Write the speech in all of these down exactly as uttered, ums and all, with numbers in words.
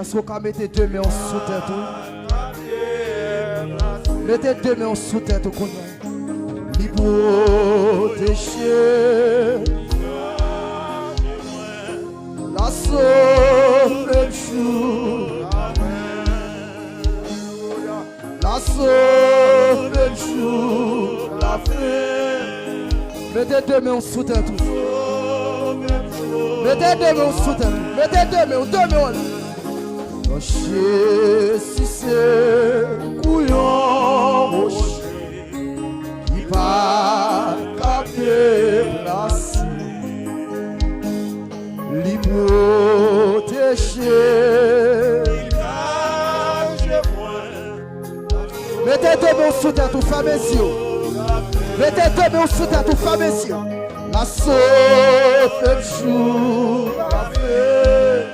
Si w ka mete de men w sou tèt ou. Mete de men w sou tèt ou kounye a. Li pwoteje. L a sove m jou. L a sove m jou lafen. Mete de men w sou tèt ou. Mete de men w sou tèt ou. Mete de men w, de men w anlè. Nan Jezi se kou yon woche ki pa ka deplase. Li pwoteje. Mete de men w sou tèt ou, fèmen zye w. Mete de men w sou tèt ou, fèmen zye w. L a sove m jou lafen.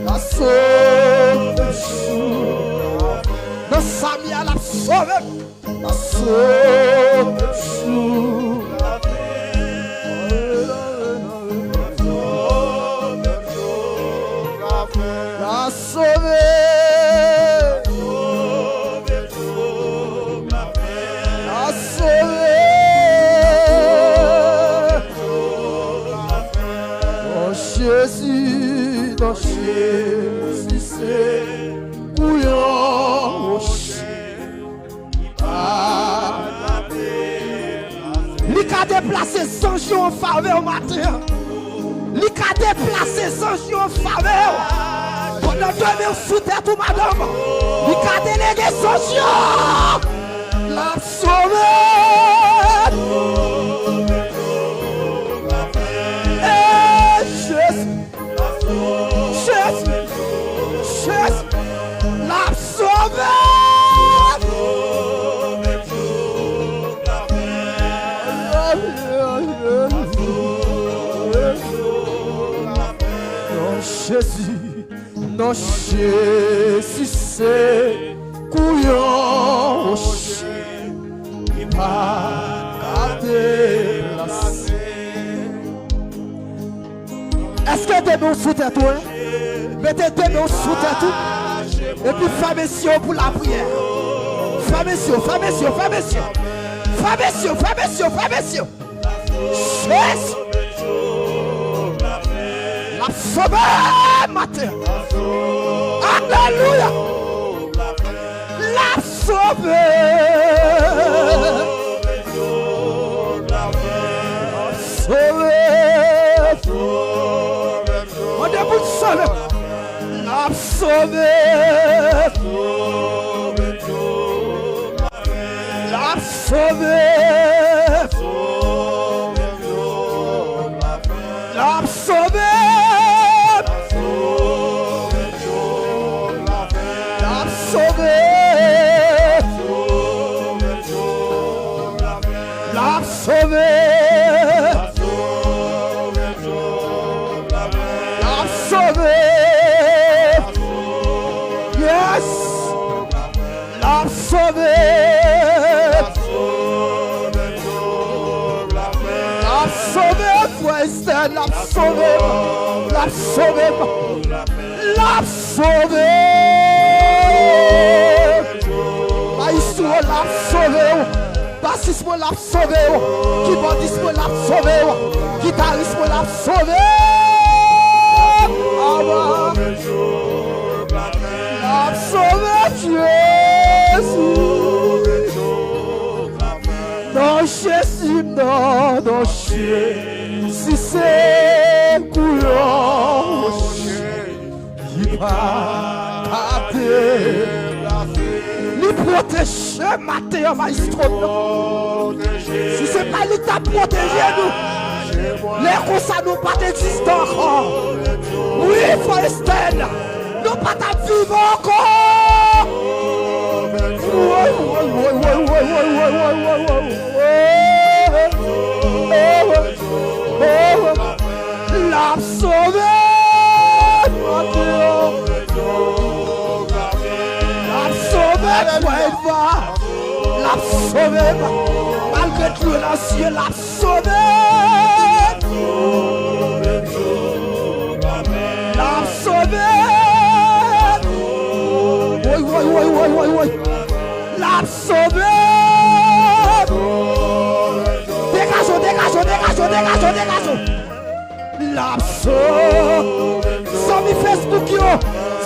L a sove m jou lafen. Nan sa m ye a, l ap sove m. L a sove m jou lafen. L a sove. L a sove. Nan Jezi, nan Jezi, se kou yon woche. Li ka deplase zanj yo an favè w maten an. Li ka deplase zanj yo an favè w. Pandan de men w sou tèt ou, madanm, li ka delege zanj yo. L ap sove. Ee, Jezi. Jezi, Jezi, l ap sove. Non Jezi, non Jezi se kou yon woche ki pa ka deplase. Èske de men w sou tèt ou, wi? Mete de men w sou tèt ou. Epi fèmen zye w pou lapriyè. Fèmen zye w, fèmen zye w, fèmen zye w. Fèmen zye w, fèmen zye w, fèmen zye w. Jezi! L ap sove maten. Alelouya! L ap sove. Sove. Mande pou l sove. L ap sove. L ap sove. L ap sove. L ap sove. L ap sove. L ap sove. Yes. L ap sove. L ap sove, frè Esther, l ap sove. L ap sove. L ap sove. Mayestwo, l ap sove. Basis mwen, l ap sove w. Kibòdis mwen, l ap sove w. Gitaris mwen, l ap sove w. Awa. L ap sove, Jezi. Non Jezi, non, non Jezi, se kou yon woche. Li pa ka deplase. Li pwoteje maten an, mayestwo, non. Si se pa li k t ap pwoteje nou, lè konsa nou pa t egziste ankò. Wi, frè Esther, nou pa t ap viv ankò. Woy, woy, woy. L ap sove maten an. L ap sove, frè Eva. L ap sove. Malgre dlo nan zye, l ap sove. L ap sove. Degaje w, degaje w. L ap sove. Zanmi Facebook yo,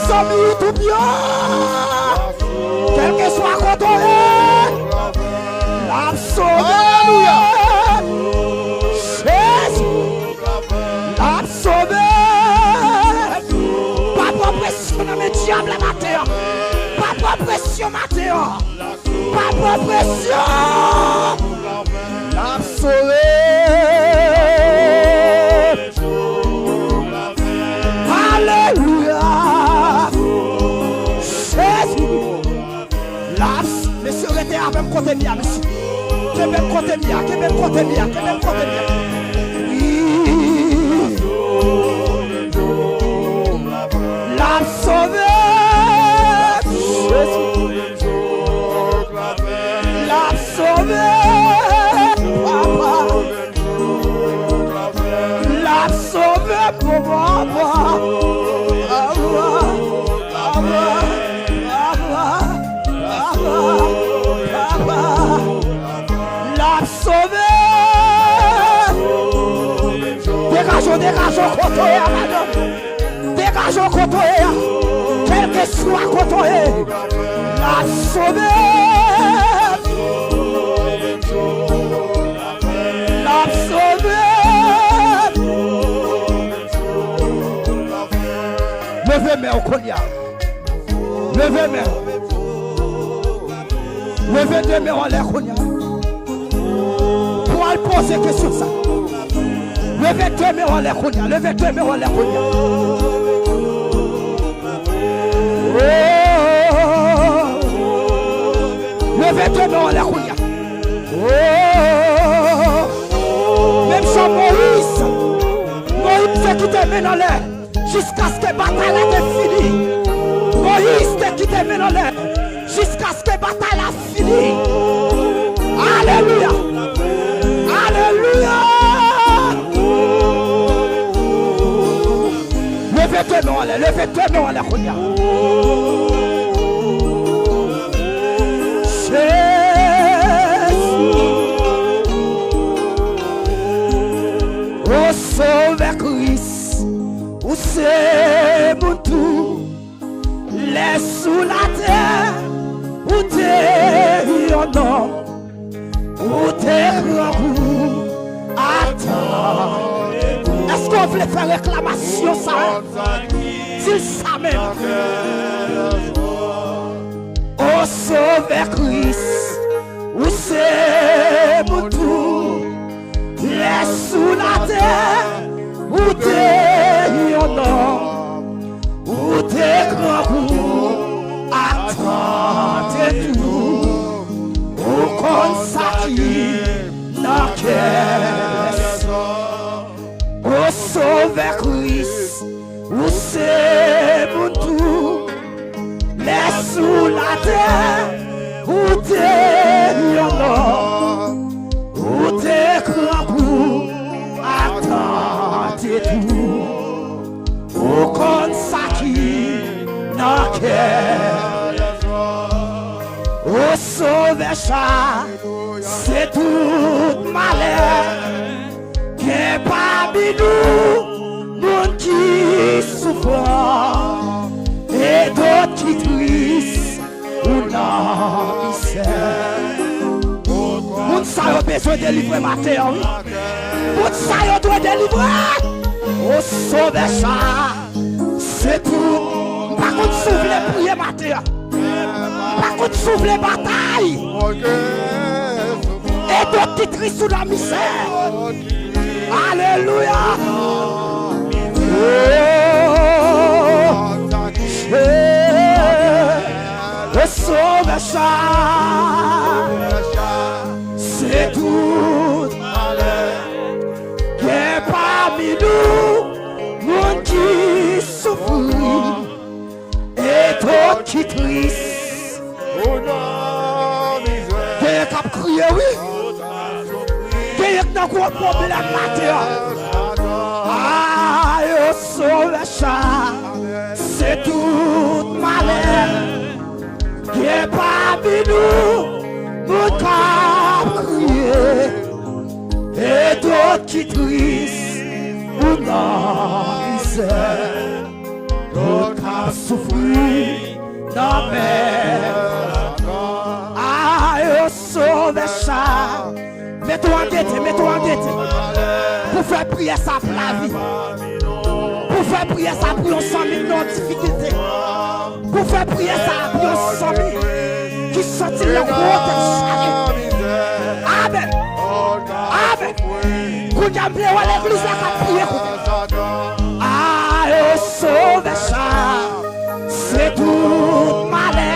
zanmi YouTube yo, kèlkeswa kote w ye, l ap sove. Alelouya. Jezi, l ap sove. Pa pran presyon nan men dyab la maten an. Pa pran presyon maten an. Pa pran presyon. L ap sove. Alelouya. Jezi. L ap s-, mesye, rete avè m kote m ye a, mesye. Kenbe m kote m ye a, kenbe m kote m ye a, kenbe m kote m ye a. Wi. L ap sove. Jezi. L ap sove, papa. L ap sove, papa. Papa, papa, papa, papa. L ap sove. Degaje w, degaje w kote w ye a, madanm. Degaje w kote w ye a. Kèlkeswa kote w ye. L ap sove. L ap sove. Leve men w kounye a. Leve men w. Leve de men w anlè kounye a. Pou w al poze kesyon sa. Leve de men w anlè kounye a. Leve de men w anlè kounye a. Oh. Leve de men w anlè kounye a. Oh. Menm jan Moyiz, Moyiz te kite men l anlè. Jiskaske batay la te fini. Moyiz te kite men l anlè. Jiskaske batay la fini. Alelouya. Alelouya. Leve de men w anlè. Leve de men w anlè kounye a. Jezi. O Sovè Kris. Ou se moun tou. Lè sou latè, ou te yon nonm, ou te grangou, atan. Èske w vle fè reklamasyon sa? Di l sa menm. O Sovè Kris, ou se moun tou. Lè sou latè, ou te yon nonm, ou te grangou, atan te tou, ou konn sa ki nan kè lèzòm. O Sovè Kris, ou se moun tou. Lè sou latè, ou te yon nonm, ou te grangou, atan te tou, ou konn sa ki nan kè. O Sovè, chase tout malè. Gen pami nou moun ki soufran e dòt ki tris ou nan mizè. Moun sa yo bezwen delivre maten an, wi. Moun sa yo dwe delivre. O Sovè, chase tout. M pa konn si w vle priye maten an. M pa konn si w vle batay. E dòt ki tris ou nan mizè. Alelouya. O Sovè, chase tout malè. Gen pami nou moun ki soufri e dòt ki tris. Genyen k ap kriye, wi. Genyen k nan gwo pwoblèm maten an. Ay, o Sovè, chase tout malè. Gen pami nou moun k ap kriye e dòt ki tris ou nan mizè, dòt k ap soufri nan mè. A, yo sove sa. Mete w an gete, mete w an gete. Pou fè priyè sa pou lavi. Pou fè priyè sa pou yon zanmi ki nan difikilte. Pou fè priyè sa pou yon zanmi ki santi l nan gwo tèt chaje. Amèn. Amèn. Kounye a m vle wè legliz la k ap priye kounye a. A, yo sove sa. Se tout malè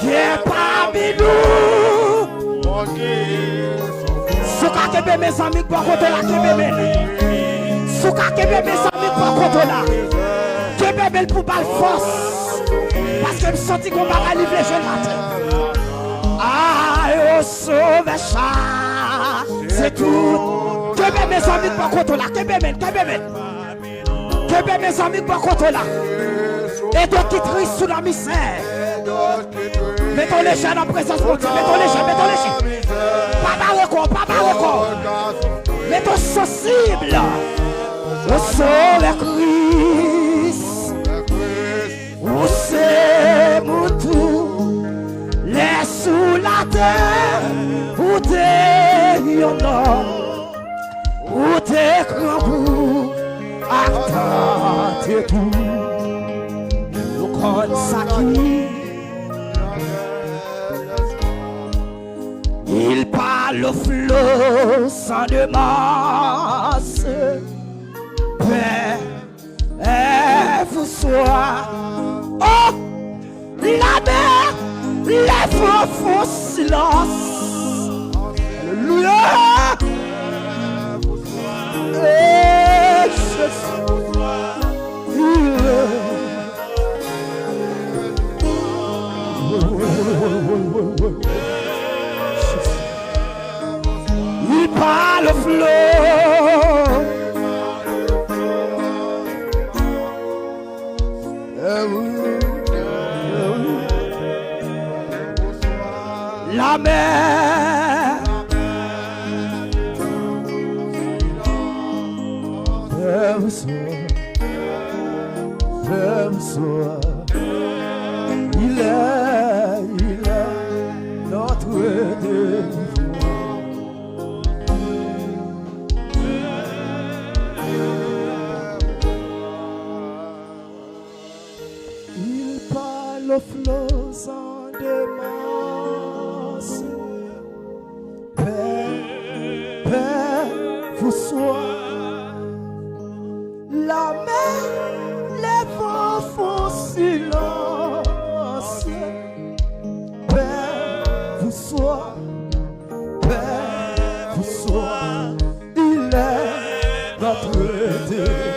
gen pami nou. Si w ka kenbe men zanmi k bò kote w la, kenbe men l. Si w ka kenbe men zanmi k bò kote w la, kenbe men l pou ba l fòs. Paske m santi gon bagay li vle jwenn maten. A, yo sove sa. Se tout. Kenbe men zanmi k bò kote w la, kenbe men l, kenbe men l. Kenbe men zanmi k bò kote w la. E dòt ki tris ou nan mizè. Mete w lejè nan prezans Bondye. Mete w lejè, mete w lejè. Pa bare kò w, pa bare kò w. Mete w sansib. Ou sove Kris. Ou se moun tou. Lè sou latè, ou te yon nonm. Ou te grangou ak tante tou. Nou konn sa ki. Il parle aux flots sans démence. Pè, Èv ou swa. Oh! Lamè, lè van fè silans. Alelouya! Eh, Jezi. Il parle aux flots. Lamè. Frè m swa, frè m swa, il est, il est notre délivrance. Il parle aux flots en démence. Pè, pè, vous swa. Lamè, lè van fè silans. Pè, vous swa. Pè, vous swa. Il est notre Dieu.